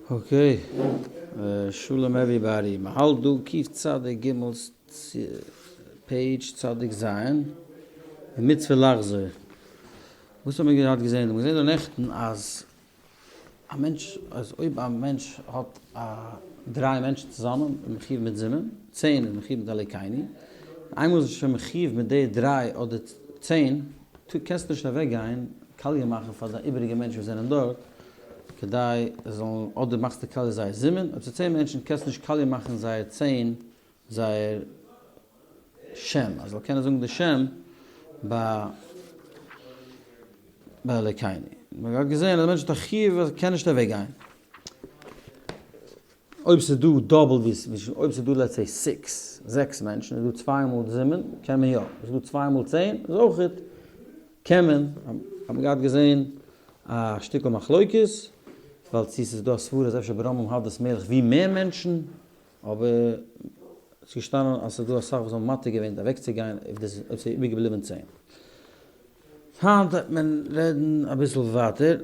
Okay, שלום everybody, מען האלט דא קוף צדיק ג' page צדיק ז', מצוה לחזור. וואס האט מען געהאט געזען דא? מען האט געזען דא נעכטן אז א מענטש, אז אויב א מענטש האט א דריי מענטשן צוזאמען איז מחיוב מיט זימון, צען איז מחיוב מיט אלוקינו, איינמאל איז שוין מחיוב מיט די דריי אדער צען, קענסטו נישט אוועק גיין קאליע מאכן פאר די איבעריגע מענטשן וואס זענען דארט, כדי זיי זאלן, אדער מאכסטו קאליע זייער זימון, אויב ס'איז צען מענטשן קענסטו נישט קאליע מאכן זייער צען זייער שם, אז זאל קענען זאגן די שם ביי ביי אלוקינו. מען האט געזען אז א מענטש האט א חיוב אז ער קען נישט אוועק גיין. אויב ס'איז דא double ווי אויב ס'איז דא let's say six, זעקס מענטשן, איז דא צוויי מאל זימון, קען מען יא. אויב ס'איז דא צוויי מאל צען, איז אויכעט קען מען. האט מען געהאט געזען א שטיקל מחלוקת, ווייל צו ס'איז דא א סברא אז אפשר ברומם הדרת מלך ווי מער מענטשן, אבער ס'איז געשטאנען אז ס'איז דא אסאך וואס האבן מתיר געווען אוועקצוגיין אויב ס'איז איבערגעבליבן צען. היינט וועט מען רעדן אביסל ווייטער,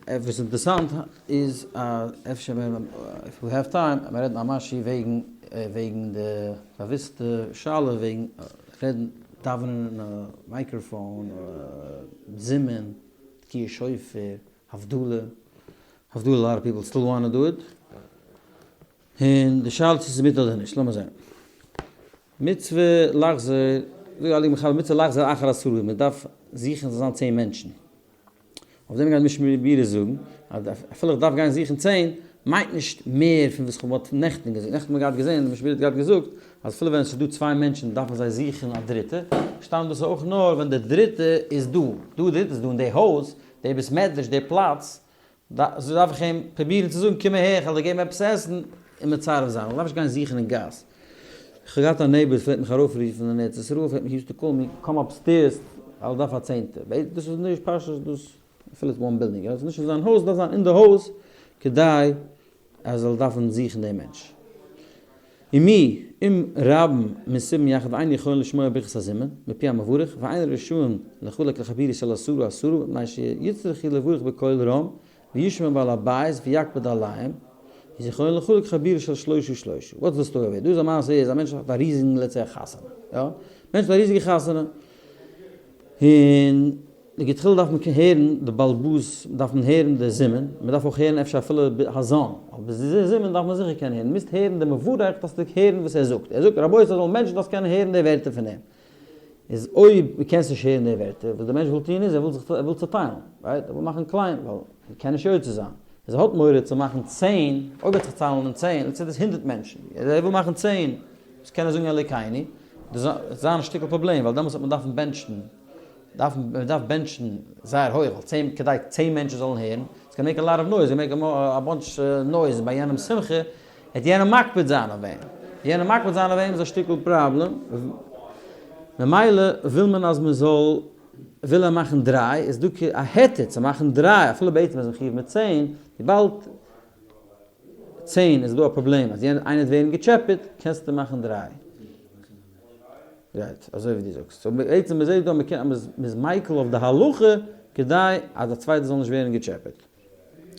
וואס אינטערסאנט איז אז אפשר if we have time וועט מען רעדן א משהו וועגן וועגן די באוויסטע שאלה וועגן רעדן דאווענען אין א מייקראפאון, זימון, תקיעת שופר, הבדלה, הבדלה a lot of people still wanna do it. און די שאלה צו ס'איז מותר אדער נישט, לאמיר זען. מצוה לחזור, זאגט די הייליגע מחבר מצוה לחזור אחר עשרה, מען דארף זוכן ס'זאל זיין צען מענטשן. אויף דעם גייט משנה ברורה זאגן, אז אפילו איך דארף גיין זוכן צען, מיינט נישט מער פון וואס כ'האב נעכטן געזאגט. נעכטן האט מען געהאט געזען, די משנה ברורה האט געהאט געזאגט, אז אפילו ווען עס איז דא צוויי מענטשן דארף מען זיי זוכן א דריטע. שטאמט דאס אויך נאר ווען די דריטע איז דא. דא די דריטע איז דא אין די הויז, די בית מדרש, די פלאץ, אזוי דארף איך אים פרובירן צו זאגן קום אהער איך וועל דיר געבן עפעס עסן און מצרף זיין, איך דארף נישט גיין זוכן אין גאס. איך האב געהאט א neighbor וואס פלעגט מיך ארויפרופן אין ארץ ישראל, פלעגט מיך used to call me, come upstairs, ווייל איך דארף א צענטע. דאס איז נישט פשטות דאס אפילו איז one building, יא, עס איז נישט אין זיין הויז, עס דארף זיין אין די הויז כדי ער זאל דארפן זוכן דעם מענטש. ומי אם רבים מסובין יחד ואין יכולין לשמוע ברכת הזימון מפי המברך ואין רשאין לחלק לחבורה של עשרה עשרה מפני שיצטרכו לברך בקול רם וישמע בעל הבית ויקפיד עליהם איז יכולין לחלק חבורה של שלושה שלושה. What's the story? דא איז א מעשה איז א מענטש האט א ריזיגן let's say חתונה יא? מענטש האט א ריזיגע חתונה און לכתחילה דארף מען הערן די באלבאס, דארף מען הערן די זימון, מען דארף אויך הערן אפשר אפילו הזן, אבער די זימון דארף מען זיכער קענען הערן, מוזט הערן די מברך דארפסטו הערן וואס ער זאגט, ער זאגט רבותי זאלן מענטשן דארפסט קענען הערן די ווערטער פון אים, איז אויב דו קענסט נישט הערן די ווערטער, וואס די מענטש וויל טון איז ער וויל זיך ער וויל צעטיילן, right? ער וויל מאכן קליין, ווייל ער קען נישט יוצא זיין, איז ער האט מורא צו מאכן צען, אויב ער וועט זיך ציילן אין צען, let's say דאס הונדערט מענטשן, ער וויל מאכן צען, וואס קען ער זאגן אלוקינו, דאס וועט זיין א שטיקל פראבלעם, ווייל דעמאלטס וועט מען דארפן בענטשן. דארף מען דארף בענטשן זייער הויך ווייל צען כדי צען מענטשן זאלן הערן, עס קען make a lot of noise, make a bunch noise ביי יענעמ'ס שמחה, וועט יענער מקפיד זיין אויף אים, יענער מקפיד זיין אויף אים איז א שטיקל פראבלעם, ממילא וויל מען אז מען זאל, וויל ער מאכן דריי, איז דא א היתר צו מאכן דריי אפילו בעצם איז מען חיוב מיט צען, וויבאלד צען איז דא א פראבלעם אז יענער איינער וועט ווערן געטשעפעט, קענסטו מאכן דריי. Right, אזוי ווי דו זאגסט. So בעצם מ'זעט דא מ'קען אז מ'איז מיקל אויף די הלכה כדי אז א צווייטער זאל נישט ווערן געטשעפעט.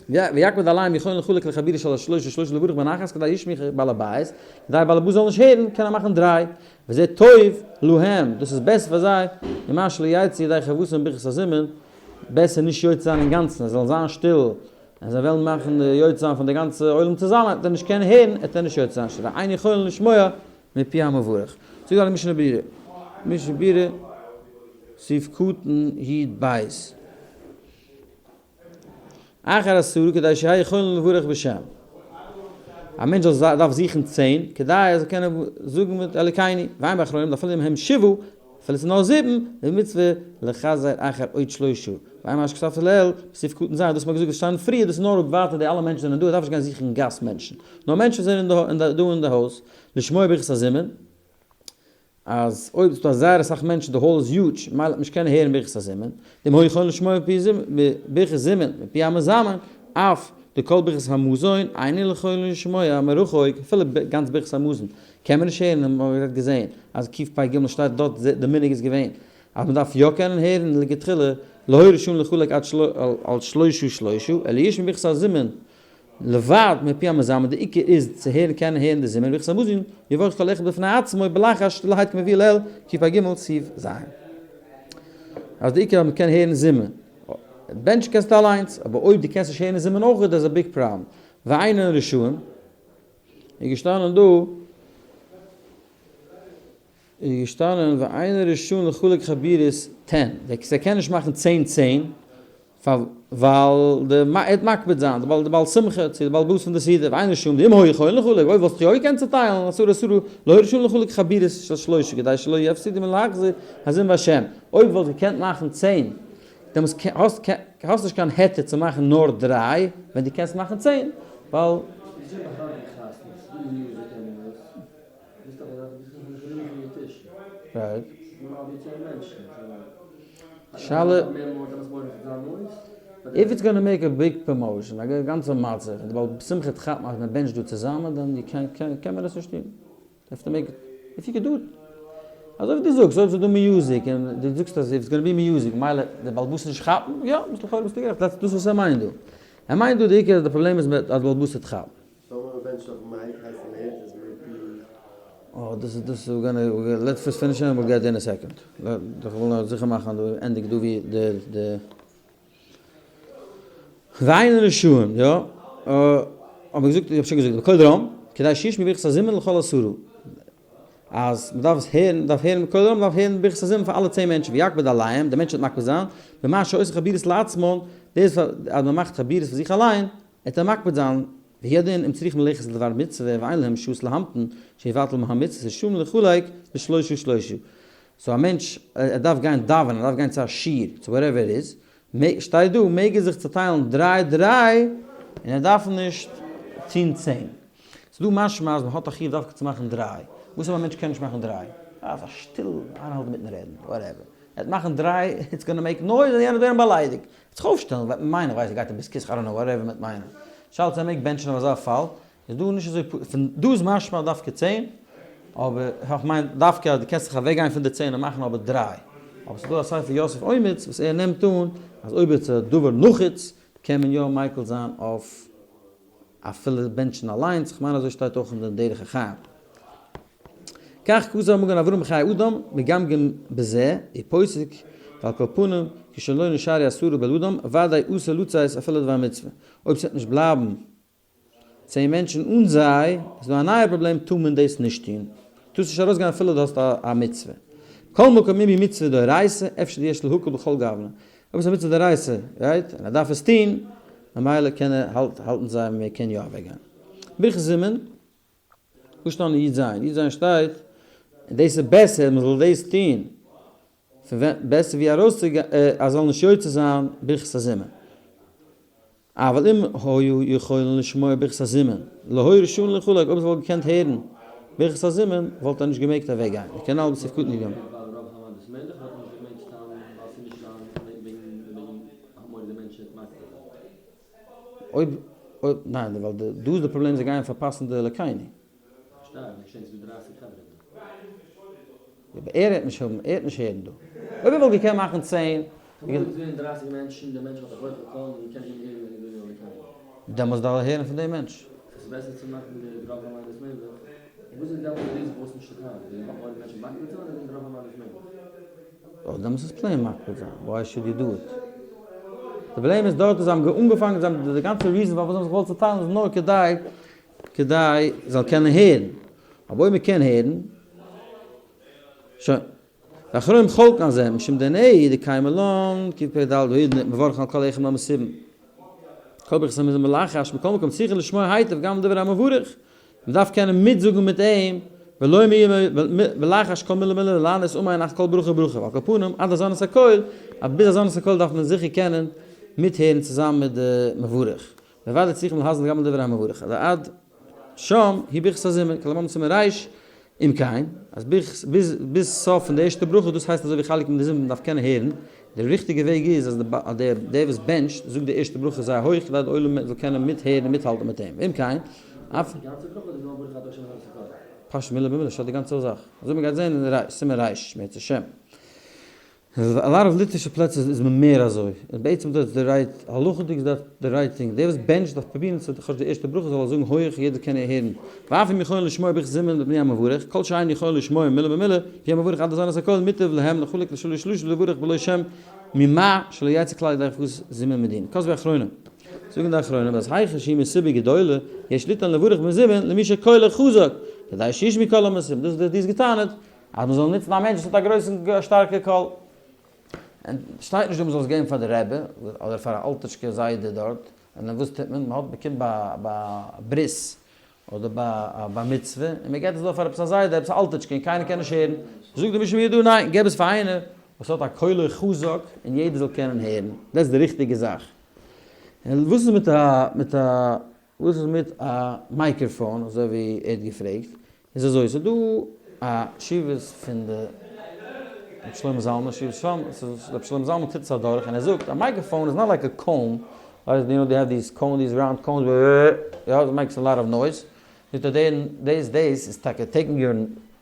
ויקפיד עליהם יכולין לחלק לחבורה של השלושה שלושה לברך בנחת כדי ישמעו בעל הבית, כדי בעל הבית זאל נישט הערן קען ער מאכן דריי. וזה טוב להם, דאס איז בעסער פאר זיי, ממה שלא יצאו ידי חובתם ברכת הזימון, בעסער נישט יוצא זיין אינגאנצן, זיי זאלן זיין שטיל, און זיי וועלן מאכן יוצא זיין פון די גאנצע עולם צוזאמען, וועט ער נישט קענען הערן, וועט ער נישט יוצא זיין, שהרי אין יכולין לשמוע מפי המברך. זאגט די משנה ברורה, משנה ברורה, סעיף קטן י ב. אחר עשרה כדי שיהא יכולין לברך בשם. א מענטש זאל דארף זוכן צען, כדי ער זאל קענען זאגן מיט אלוקינו, ואין באחרונים אפילו אם הם שבעה, אפילו ס'איז נאר זיבן, ומצוה לחזר אחר עוד שלושה. ואין מה שכתבת לעיל, בסעיף קטן ז, דאס האט מען געזאגט איז שטאנען פריער, דאס איז נאר אויב ווייטער די אלע מענטשן זענען דא, ער דארף נישט גיין זוכן גאס מענטשן, נאר מענטשן זענען דא אין די הויז, לשמוע ברכת הזימון, אז אויב איז דא זייער אסאך מענטשן די hall איז huge, ממילא וועט מען נישט קענען הערן ברכת הזימון, דאם היו יכולין לשמוע מפי ברכת זימון מפי המזמן, אף דכל ברכת המזון אין יכולין לשמוע מרחוק, אפילו גאנץ ברכת המזון קען מען נישט הערן, און מען האט געזען אז קפ ג שטייט דארט די מנהג איז געווען אז מען דארף יא קענען הערן לכתחילה, לא היו רשאין לחלק עד שלושה שלושה, אלא ישמעו ברכת הזימון. לבד מפי המזמר, די עיקר איז צו הערן קענען הערן די זמר, ברכת המזון יברך כל אחד בפני עצמו בלחש להייט כמביא לעיל קפ ג סיף ז. אז די עיקר אז מען קען הערן זמר, בענטשן קענסטו אליינס, אבער אויב דו קענסט נישט הערן זמר אויך איז א big problem. ואינן רשאים איז געשטאנען דא איז געשטאנען ואינן רשאים לחלק חבורות ten, זיי קענען נישט מאכן 10 10, ווייל די ער וועט מקפיד זיין, די בעל די בעל שמחה צו די בעל הבית פון די סעודה, ואינן רשאים דאם היו יכולין לחלק, אויב וואלסטו יא געקענט צוטיילן עשרה עשרה, לא היו רשאים לחלק חבורות של שלושה כדי שלא יפסידו מלהחזיר הזמר והשם, אויב וואלסט געקענט מאכן 10, דעמאלטס האסט נישט קיין היתר צו מאכן נאר דריי, ווען דו קענסט מאכן 10, ווייל. שאלה, if it's gonna make a big promotion, א גאנצע מצב, און די בעל שמחה כאפן אז מען בענטשט דא צוזאמען, דאן קען מען עס נישט טון. have to make, if you can do it. אזוי ווי דו זאגסט, אויב ס'איז דא music, און דו זאגסט אז if it's gonna be music, מילא די בעל הבית נישט כאפן, יא, ביסט לכאורה ביסטו גערעכט, דאס וואס ער מיינט דא. ער מיינט דא די עיקר אז די פראבלעם איז מיט אז די בעל הבית וועט כאפן. טאמער מען בענטשט אויפן mic הייסט אז מען הערט עס מיט די. אה, דאס איז דאס איז gonna let's first finish and we'll get in a second. איך וויל נאר זיכער מאכן אז דו ענדיגסט דא ווי די די ואינן רשאים, יא? האב איך געזאגט, איך האב שוין געזאגט, בקול רם, כדי שישמעו ברכת הזימון לכל עשרה. אז מען דארף עס הערן, מען דארף הערן בקול רם, מען דארף הערן ברכת הזימון פאר אלע 10 מענטשן, ויקפיד עליהם, דער מענטש וועט מקפיד זיין, במה שעושה חבורות לעצמן, דאס אז מען מאכט חבורות פאר זיך אליין, וועט ער מקפיד זיין, והוא הדין אם צריכים ללכת לדבר מצוה ואין להם שהות להמתין שיבטל מהמצוות רשאים לחלק לשלושה שלושה. so א מענטש ער דארף גיין דאווענען, ער דארף גיין צו א שיעור, צו whatever it is, שטייט דא מעג ער זיך צוטיילן דריי דריי און ער דארף נישט טון 10. ס'איז דא משמע אז מ'האט א חיוב דווקא צו מאכן דריי. וואס אויב א מענטש קען נישט מאכן דריי? אה, אזא שטיל, איינער האלט אינמיטן רעדן, whatever. ער וועט מאכן דריי, it's gonna make noise און יענער וועט ווערן באליידיגט. ער וועט זיך אויפשטעלן, וועט מען מיינען, כ'ווייס ער גייט אין בית כסא, I don't know, whatever מ'וועט מיינען. שאלה צו ער מעג בענטשן אויף אזא פאל, איז דא נישט אזוי פ, פון דא איז משמע דווקא 10, אבער איך מיין דווקא אז דו קענסט זיך אוועקגיין פון די 10 און מאכן אבער דריי. אבער ס'איז דא א ספר יוסף אומץ וואס ער נעמט אן אז אויב איז א דבר נחוץ קען מען יא מיקל זיין אויף אפילו בענטשן אליינס, כ'מיין אזוי שטייט אויך אין די דרך החיים. כך כתב המגן אברהם בחיי אדם, מגמגם בזה, ופוסק, ועל כל פנים, כשלא נשארו עשרה בלעדם, ודאי אסור לצאת אפילו לדבר מצוה. אויב ס'וועט נישט בלייבן 10 מענטשן אן זיי, איז דא א נייע פראבלעם, טאר מען דאס נישט טון. טארסט נישט ארויסגיין אפילו דו האסט א מצוה. כל מקום אם היא מצוה דאורייתא, אפשר יש להקל בכל גוונא. אויב איז א מצוה דאורייתא, right? און ער דארף עס טון, ממילא קען ער האלטן זיי מען קען יא אוועקגיין. ברכת זימון, וואס שטייט אין י"ז? י"ז שטייט, און דאס איז בעסער מען זאל דאס טון, פון ווען, בעסער ווי ארויסצוגיין, אז זאל נישט יוצא זיין ברכת הזימון. אבל אם היו יכולין לשמוע ברכת הזימון, לא היו רשאין לחלק, אויב זיי וואלטן געקענט הערן ברכת הזימון, וואלט ער נישט געמעגט אוועקגיין. וכנ"ל בסעיף קטן י ג. אויב, אויב, ניין, ווייל דא איז די פראבלעם זיי גייען פארפאסן די אלוקינו. אבער ער העט נישט האבן, ער העט נישט הערן דא. אויב ער וואלט געקענט מאכן 10. דעמאלטס דארף ער הערן פון דעם מענטש. דעמאלטס איז plain מקפיד זיין, why should you do it? די פראבלעם איז דארט אז זיי האבן אנגעפאנגען, זיי האבן די גאנצע reason פארוואס זיי האבן זיך געוואלט צוטיילן איז נאר כדי כדי זאל קענען הערן. אבער אויב מען קען הערן, שוין. ואחרונים חולקין על זה, משום דנהי דקיימא לן, קפ"ד והידנא מברכין על כל אחד מהמסובין. כל ברכת המזון מלחש, מכל מקום צריכין לשמוע היטב גם לדבר המבורך. מען דארף קענען מיטזאגן מיט אים, ולא מלחש כל מילה ומילה לענות אמן אחר כל ברכה וברכה. ועל כל פנים, עד הזנת הכל, אז ביז הזנת הכל דארף מען זיכער קענען מיטהערן צוזאמען מיט די מברך. בוודאי צריכים להאזין גם לדברי המברך, עד שם היא ברכת הזימון, כלומר סימן ריש, אם כן, אז ביז ביז סוף פון די ערשטע ברכה, דאס הייסט אזוי ווי חלק מן די זימון, מ'דארף קענען הערן, די ריכטיגע וועג איז אז דער דער וואס בענטשט זאגט די ערשטע ברכה זייער הויך כדי די עולם זאל קענען מיטהערן און מיטהאלטן מיט אים, ואם כן, אף. די גאנצע ברכה אדער נאר ברוך אתה ה' אלוקינו פשט מילה במילה שטייט די גאנצע זאך, אזוי מ'גייט זען אין סימן ריש, אם ירצה השם. א lot of ליטווישע פלעצער איז מען מער אזוי, און בעצם דאס איז די right, הלכה'דיג איז דאס די right thing, דער וואס בענטשט דארף פרובירן צו כאטש די ערשטע ברכה זאל ער זאגן הויעך יעדער קען הערן, ואף אם יכולין לשמוע ברכת זימון מפי המברך, כל שאין יכולין לשמוע מילה במילה, מפי המברך עד הזנת הכל מוטב להם לחלק לשלוש שלוש ולברך בלא שם ממה שלא יצא כלל ידי חובת זימון מדין. כתבו אחרונים. זאגן די אחרונים אז היכא שהיא מסיבה גדולה יש ליתן לברך מזומן למי שקולו חזק כדי שישמעו כל המסובים דאס איז דאס געטענה'ט אז מ'זאל נוצן א מענטש וואס האט א גרויסן שטארקע קול. און שטייט נישט דא מ'זאל עס געבן פאר די רבי אדער פאר א אלטיטשקע זיידע דארט, און וואס טוט מען? מ'האט מ'קומט ביי ביי א ברית אדער ביי א בר מצוה און מ'געט עס דא פאר עפעס א זיידע עפעס א אלטיטשקע און קיינער קען נישט הערן, זאגט די משנה ברורה דא ניין געב עס פאר איינער וואס האט א קולו חזק און יעדער זאל קענען הערן, דאס איז די ריכטיגע זאך. און וואס איז מיט א מיט א וואס איז מיט א מייקראפאן אזוי ווי ער האט געפרעגט, איז אזוי ס'איז דא א תשובות פון די רבי שלמה זלמן תשובות שלמה רבי שלמה זלמן טוט עס אדורך און ער זאגט א microphone is not like a cone ווייסט יו נאו they have these cone these round cones יא it makes a lot of noise זאגט ער דעיס דעיס איז טאקע taking your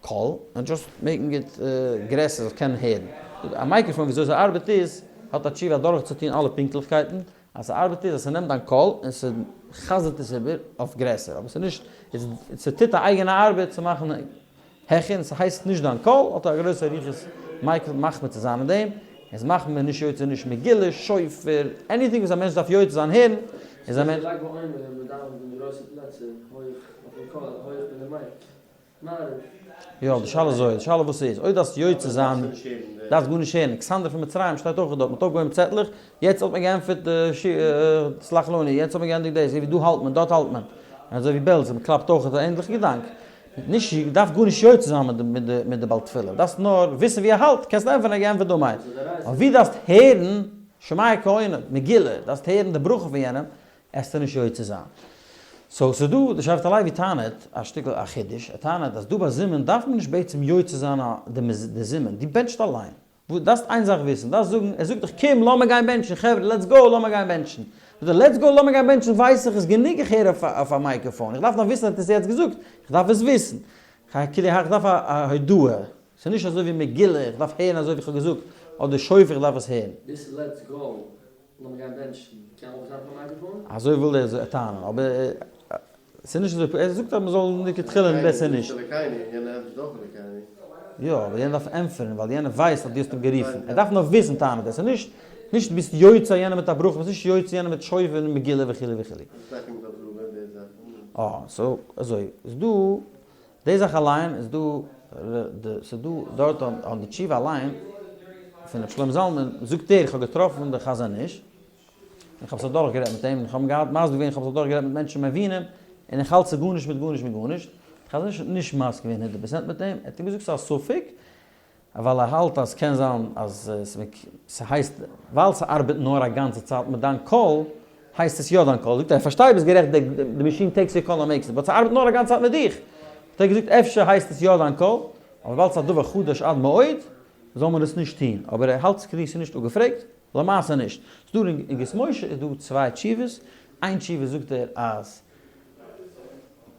call and just making it גרעסער זאלסט קענען הערן א מייקראפאן וויאזוי ס'ארבעט איז האט א תשובה אדורכצוטון אלע פונקטליכקייטן אז ס'ארבעט איז אז ס'נעמט דיין קול און ס'חזר'ט עס איבער אויף גרעסער, אבער ס'נישט, ס'טוט א אייגענע ארבעט צו מאכן העכער און ס'הייסט נישט דיין קול, האט א גרויסע אריכות מייקל מחמיר צו זיין אין דעם, איז מחמיר נישט יוצא נישט מגילה, שופר, anything וואס א מענטש דארף יוצא זיין הערן, איז א מענטש. לג בעומר ווען מ'דאווענט אין גרויסע פלעצער הויך אויפן קול, הויך מיט די mic. יא, די שאלה איז אזוי, די שאלה וואס ס'איז, אויב דארפסט יוצא זיין, דארפסט גארנישט הערן, אלכסנדר פון מצרים שטייט אויך דארט, מ'האט אויפגעהויבן צעטלעך, יעצט האט מען געענטפערט סלח לנו, יעצט האט מען געענדיגט דאס, אזוי ווי דא האלט מען, דארט האלט מען, אזוי ווי בעלז, מ'קלאפט אויך, איז א ענדליכע געדאנק, נישט, דארף גארנישט יוצא זיין מיט די בעל תפילה, דארפסט נאר וויסן ווי ער האלט, קענסט ענטפערן ער האט געענטפערט אמן, אבער ווי דארפסט הערן, שומע כעונה, מגילה, דארפסט הערן די ברכה פון יענעם, עסטו נישט יוצא זיין. so ס'איז דא, די שבט הלוי טענה'ט א שטיקל א חידוש, ער טענה'ט אז דא ביי זימון דארף מען נישט בעצם יוצא זיין די זימון, דו בענטשט אליין. דארפסט איין זאך וויסן, דארפסט זאגן, ער זאגט דיך קום לאמיר גיין בענטשן, חברה let's go לאמיר גיין בענטשן. זאגט ער let's go לאמיר גיין בענטשן ווייס איך איז גענוג איך הער אויף א מייקראפאן, איך דארף נאר וויסן ער האט עס יעצט געזאגט, איך דארף עס וויסן. כאילו איך דארף א הודעה, ס'איז נישט אזוי ווי מגילה, איך דארף הערן אזוי ווי איך האב געזאגט, אדער שופר איך דארף עס הערן. דאס איז let's go לאמיר גיין בענטשן, קען אויך זיין פאר מייקראפאן? אזוי וויל ער טענה'ן, אבער ס'איז נישט אזוי, ער זאגט אז מ'זאל לכתחילה בעסער נישט. יא, אבער יענער דארף ענטפערן, ווייל יענער ווייסט אז דו האסט אים גערופן. ער דארף נאר וויסן טענה'ט ער, ס'איז נישט, נישט ביסט יוצא יענעם מיט א ברכה, ביסט נישט יוצא יענעם מיט שופר און מגילה וכו' וכו'. אה, so אזוי, איז דא, די זאך אליין איז דא, ס'איז דא דארט אן די תשובה אליין פון רבי שלמה זלמן, זאגט ער איך האב געטראפן די חזון איש, און איך האב עס אדורך גערעדט מיט אים, און איך האב אים געהאט מסביר געווען, איך האב עס אדורך גערעדט מיט מענטשן מבינים, און איך האלט ס'איז גארנישט מיט גארנישט מיט גארנישט, די חזון איש האט נישט מסכים געווען הונדערט פראצענט מיט אים, ער האט אים געזאגט ס'איז א ספק, ווייל ער האלט אז קען זיין אז ס'הייסט ווייל ס'ארבעט נאר א גאנצע צייט מיט דיין קול הייסט עס יא דיין קול, זאגט ער איך פארשטיי ביסט גערעכט די מאשין takes your call and makes it but ס'ארבעט נאר א גאנצע צייט מיט דיך, האט ער געזאגט אפשר הייסט עס יא דיין קול, אבער ווייל ס'איז א דבר חדש עד מאוד זאל מען עס נישט טון, אבער ער האלט ס'כדי ס'איז נישט אפגעפרעגט, למעשה נישט. ס'דא אין אגרות משה איז דא צוויי תשובות, איין תשובה זאגט ער אז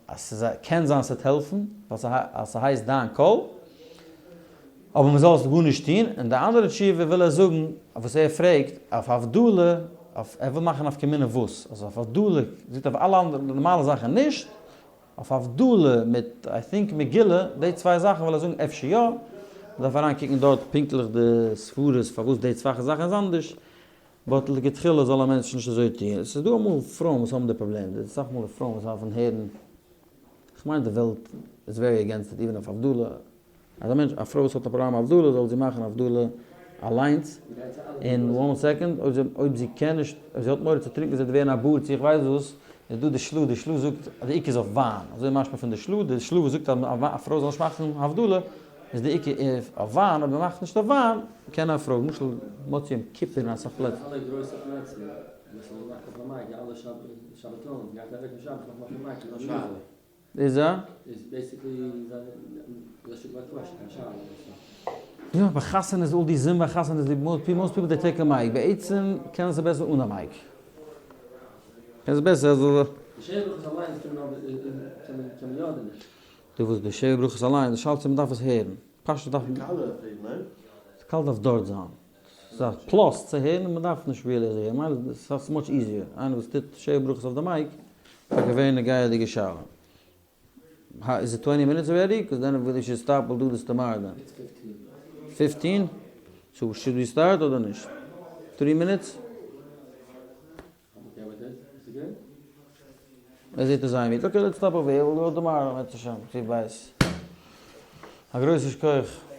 אז ס'איז א, קען זיין ס'וועט העלפן, ווייל אז ס'הייסט דיין קול, אבער מ'זאל עס גארנישט טון, און די אנדערע תשובה וויל ער זאגן, וואס ער פרעגט, אויף הבדלה, אויף, ער וויל מאכן נפקא מינה וואס, אז אויף הבדלה, זאגט אויף אלע אנדערע נארמאלע זאכן נישט, אויף הבדלה מיט I think מגילה, די צוויי זאכן וויל ער זאגן אפשר יא, מ'דארף אריין קוקן דארט פונקטליך די סברות פארוואס די צוויי זאכן איז אנדערש, but לכתחילה זאל א מענטש נישט אזוי טון, עס איז דא אמאל פרויען וואס האבן די פראבלעם, די אסאך מאל די פרויען וואס דארפן הערן, איך מיין די וועלט איז very against it even אויף הבדלה, אז א מענטש א פרוי וואס האט א פראבלעם הבדלה זאל זי מאכן הבדלה אליינס, און one second, אויב זי קען נישט, אויב זי האט מורא צו טרינקען זי וועט ווערן א בור צו איך ווייס וואס, איז דא די של"ה, די של"ה זאגט אז די עיקר איז אויף וויין, אזוי משמע פון די של"ה, די של"ה וואס זאגט אז א פרוי זאל נישט מאכן הבדלה, איז די עיקר אויף וויין, אויב מ'מאכט נישט אויף וויין, קען א פרוי, למשל מוצאי יום כיפור אין אסאך פלעצער. אלע גרויסע פלעצער וואס מ'זאל מאכן אויף א mic, די אלע שבתון, גייט אוועק פון שבת מאכט מען אויף א mic, איז א שאלה. איז א? איז basically זיי שטיקל א question, א שאלה. יא, ביי חתונה איז all די זומער חתונה איז די most people they take a mic, בעצם קענען זיי בעסער אן א mic. קען זיי בעסער אז. די שבע ברכות אליינס קען מען אבער קען מען יא אדער נישט? די וואס די שבע ברכות אליין, די שאלה צו מען דארף עס הערן. פשטות דארף מען. די כלה פרעגט, ניין? די כלה דארף דארט זיין. ס'איז א plus צו הערן, מען דארף נישט really אזוי הערן, ממילא ס'איז much easier, איינער וואס טוט שבע ברכות אויף די mic, איז א געווענע גייעדיגע שאלה. Is it 20 minutes already? Because then we should stop, we'll do this tomorrow then. It's 15. 15? So should we start אדער נישט? 3 minutes? I'm okay with it. Is it good? עס זעט אויס זיין. Okay, let's stop over here. We'll go tomorrow. אם ירצה השם. See you guys. א גרויסע שכוח.